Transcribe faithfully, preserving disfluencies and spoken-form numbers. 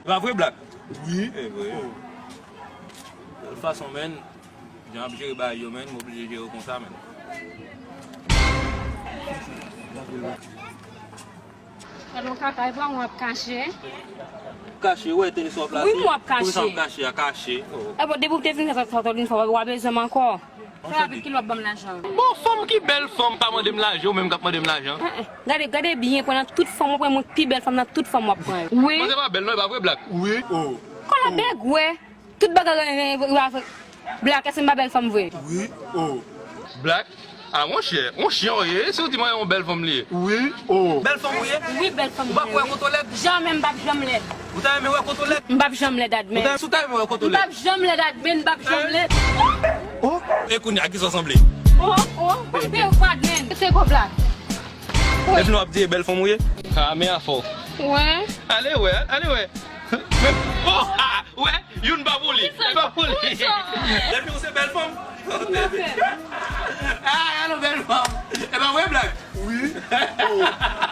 E pa vre, Black? Wi. E vre. De tout fason, menn, jan ap jere bagay yo, menn, m oblije jere w konsa, menn. Gade yon kaka, e pa mwen w ap kache. Kache, wè, tenis w ap la. Wi, mwen w ap kache. Pou sa w kache a, kache. Oh. E bon, depi w te vin fè sa, sa w te vin fè, w ap bezwen m ankò. Fè rapid, kilè w ap ban m lajan. Bon, fanm ki bèl fanm pa mande m lajan, ou menm k ap mande m lajan. Eh, eh. Gade, gade byen, pran nan tout fanm, ou pran mwen pi bèl fanm nan tout fanm w ap pran yo. Wi. Manzè pa bèl non, e pa vre, Black? Wi, oh. Kòlè bèg, wè. Tout bagay, eh, eh, eh, Black, èske m pa bèl fanm vre? Wi, oh. Black? Ah, monchè, yon chyen w ye, si w di mwen yon bèl fanm li ye. Wi, oh. Bèl fanm ou ye? Wi, bèl fanm mwen ye. Ou pa kwè kote w lèd? Janmè m p ap janm lèd. Ou ta renmen wè kote w lèd? M p ap janm lèd, admèt. Ou ta, si w ta renmen wè kote w lèd? M p ap janm lèd, admèt, m p ap janm lèd. Oh. E kounye a, kisa w sanble? Oh, oh, oh, admèt. Se gwo Black. Depi nou ap di e bèl fanm ou ye? Ah, men afè w. Wè. Ale wè, ale wè. Men, oh, ah, wè, youn pa pou li. E pa pou li. Depi ou se bèl fanm. Ah, alò bèl fanm. E pa vre, Black? Wi. Oh.